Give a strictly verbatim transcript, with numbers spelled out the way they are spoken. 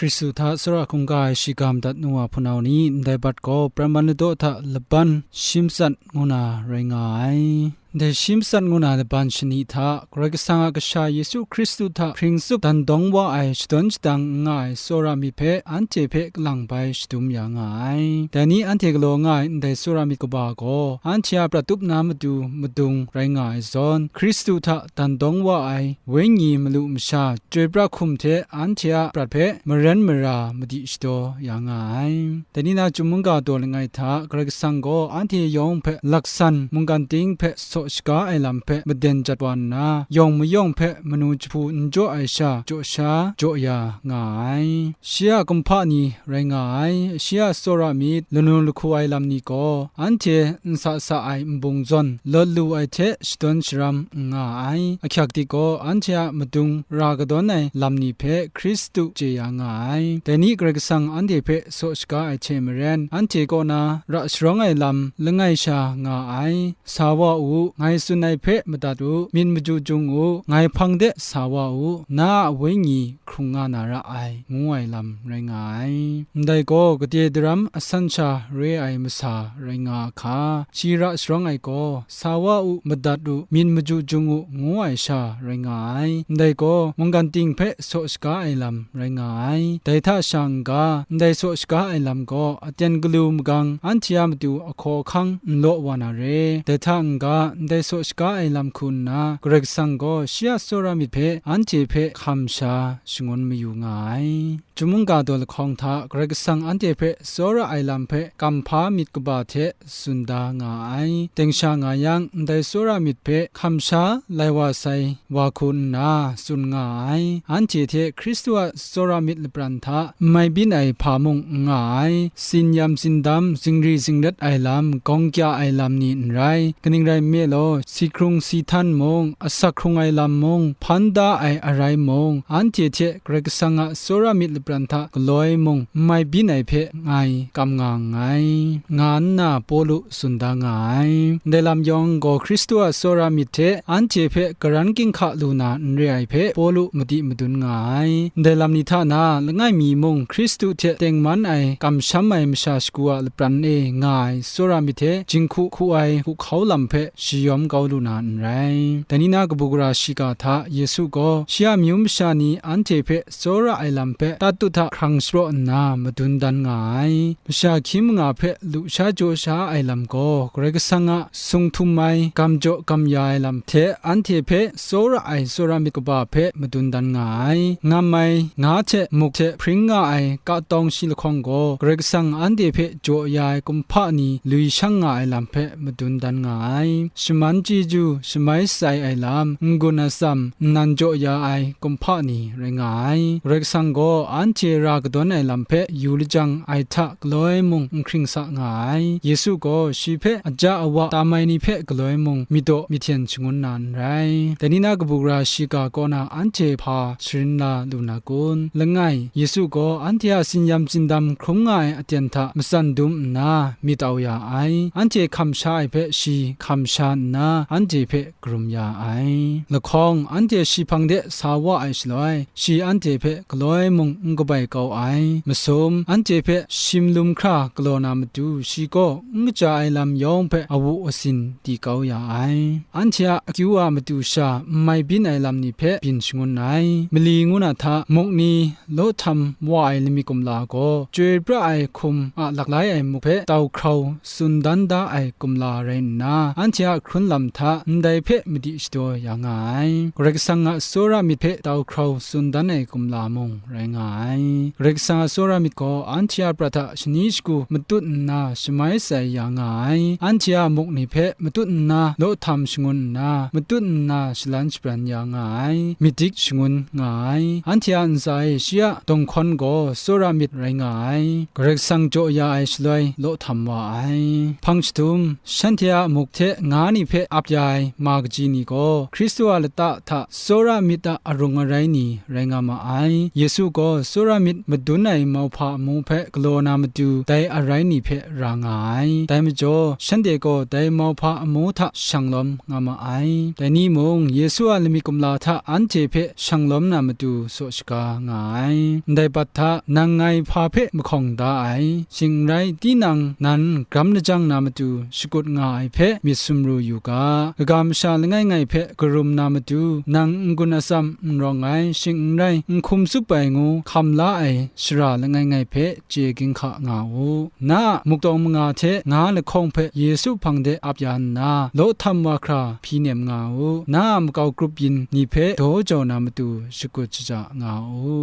Hkristu hta tsawra hkungga ai shiga madat nu wa hpunau ni, ndai bat gaw Praman ladaw hta laban shi matsat ngu na rai nga ai. Ndai shi matsat ngu na laban shani hta, Karai Kasang a Kasha Yesu Hkristu hta hpring tsup dan dawng wa ai shadawn shadang n nga ai tsawra myit hpe anhte hpe kalang bai shadum ya nga ai. Dai ni anhte galaw nga ai ndai tsawra myit kaba gaw, anhte a prat tup na matu madung rai nga ai zawn, Hkristu hta dan dawng wa ai Wenyi malu masha, chyoi pra hkum hte anhte a prat hpe maren mara madi shadaw ya nga ai. Dai ni na chyum mungga daw langai hta, Karai Kasang gaw anhte yawng hpe laksan mungkan ting hpe saw shaga ai lam hpe maden jat wa nna, yawng mayawng hpe manu jahpu n jaw ai sha, jaw sha, jaw ya nga ai. Shi a kumhpa ni rai nga ai, shi a tsawra myit, lanu lahku ai lam ni gaw, anhte n sa sa ai nbung zawn, lawt lu ai hte shadawn sharam n nga ai. Ahkyak dik gaw, anhte a madung ra kadawn ai lam ni hpe Hkristu chye ya nga ai. Dai ni Karai Kasang anhte hpe saw shaga ai hte maren, anhte kaw na ra sharawng ai lam langai sha nga ai. Sa wa u, ngai tsun ai hpe madat u, myit maju jung u, ngai hpang de sa wa u, na a Wenyi hkrung nga na ra ai, ngu ai lam rai nga ai. Ndai gaw gade daram asan sha re ai masa rai nga a hka, shi ra sharawng ai gaw, sa wa u, madat u, myit maju jung u, ngu ai sha rai nga ai. Ndai gaw mungkan ting hpe saw shaga ai lam rai nga ai. Dai hta sha n-ga, ndai saw shaga ai lam gaw aten galu magang anhte a matu ahkaw ahkang n law wa na re. Dai hta n-ga, ndai saw shaga ai lam hku nna, Karai Kasang gaw shi a tsawra myit hpe anhte hpe hkam sha shangun mayu nga ai. Chyum mungga daw lahkawng hta Karai Kasang anhte hpe tsawra ai lam hpe kamhpa myit kaba hte tsun da nga ai. Deng sha nga yang, ndai tsawra myit hpe hkam sha lai wa sai wa hku nna tsun nga ai. Anhte hte Hkristu a tsawra myit lapran hta n mai byin ai hpa mung n nga ai. Tsin yam tsin dam, zingri zingrat ai lam, gawng kya ai lam ni n rai. Kaning rai nme law, si hkrung si htan mung, asak hkrung ai lam mung, hpan da ai arai mung, anhte hte Karai Kasang a tsawra myit lapran hta galoi mung n mai byin ai hpe ngai kam nga nngai, nga nna Pawlu tsun da nga ai. Ndai lam yawng gaw Hkristu a tsawra myit hte anhte hpe karan ginhka lu na n re ai hpe Pawlu madi madun nga ai. Ndai lam ni hta na langai mi mung Hkristu hte tengman ai kamsham ai masha shagu a lapran e nga ai tsawra myit hte jinghku hku ai hukhau lam hpe shayawm kau lu na n rai. Dai ni na kabu gara shiga hta Yesu gaw shi a amyu masha ni anhte hpe tsawra ai lam hpe tatut hta hkrang sharaw nna madun dan nga ai. Masha hkying manga hpe lu sha jaw sha ai lam gaw, Karai Kasang a sung htum ai, gam jaw gam ya ai lam hte anhte hpe tsawra ai tsawra myit kaba hpe madun dan nga ai. Ngam ai, nga hte muk hte hpring nga ai ka tawng shi lahkawng gaw, Karai Kasang anhte hpe jaw ya ai kumhpa ni lui shang nga ai lam hpe madun dan nga ai. Shaman chyeju, shamai sai ai lam, n-gun atsam, nnan jaw ya ai kumhpa ni rai nga ai. Karai Kasang gaw anhte ra kadawn ai lam hpe yu lajang ai hta galoi mung n hkring sa nga ai. Yesu gaw shi hpe aja awa tam ai ni hpe galoi mung myit daw myit hten shangun na n rai. Dai ni na kabu gara shiga kaw na anhte hpa sharin la lu na kun? Langai, Yesu gaw anhte a tsin yam tsin dam hkrum nga ai aten hta matsan dum nna myit au ya ai. Anhte hkam sha ai hpe shi hkam sha nna anhte hpe karum ya ai. Lahkawng, anhte shi hpang de sa wa ai shaloi, shi anhte hpe galoi mung n kabai kau ai. Masum, anhte hpe shim lum hkra galaw na matu, shi gaw n kaja ai lam yawng hpe awu asin di kau ya ai. Anhte a akyu a matu sha n mai byin ai lam ni hpe byin shangun ai. Mali ngu na hta, muk ni, law htam wa ai lamik kumla gaw, chyoi pra ai hkum a laklai ai muk hpe tau hkrau tsun dan da ai kumla rai nna, anhte a hkrun lam hta ndai hpe madi shadaw ya nga ai. Karai Kasang a tsawra myit hpe tau hkrau tsun dan ai kumla mung rai nga ai. Karai Kasang a tsawra myit gaw anhte a prat hta shani shagu matut nna shamai sai ya nga ai. Anhte a muk ni hpe matut nna law htam shangun nna, matut nna shalan shabran ya nga ai. Myit dik shangun nga ai. Anhte a ntsa e shi a dawng hkawn gaw tsawra myit rai nga ai. Karai Kasang jaw ya ai shaloi law htam wa ai. Hpang shadum, shanhte a muk hte nga ni hpe ap ya ai ma kaji ni gaw, Hkristu a lata hta tsawra myit a arung arai ni rai nga ma ai. Yesu gaw tsawra myit madun ai mauhpa amu hpe galaw na matu dai arai ni hpe ra nga ai. Dai majaw, shanhte gaw dai mauhpa amu hta shanglawm nga ma ai. Dai ni mung, Yesu a lamik kumla hta anhte hpe shanglawm na matu saw shaga nga ai. Ndai bat hta, nang ngai hpa hpe mahkawng da ai, shing n rai, tinang nan gram lajang na matu shakut nga ai hpe myit sumru yu ga. Kaga masha langai ngai hpe karum na matu, nang n-gun atsam n rawng ai, shing n rai, n hkum tsup ai ngu hkam la ai shara langai ngai hpe chye ginhka nga u. Na a muk tawng manga hte nga lahkawng hpe Yesu hpang de ap ya nna, law htam wa hkra hpyi nem nga u. Na a makau grup yin ni hpe daw jau na matu shakut shaja nga u.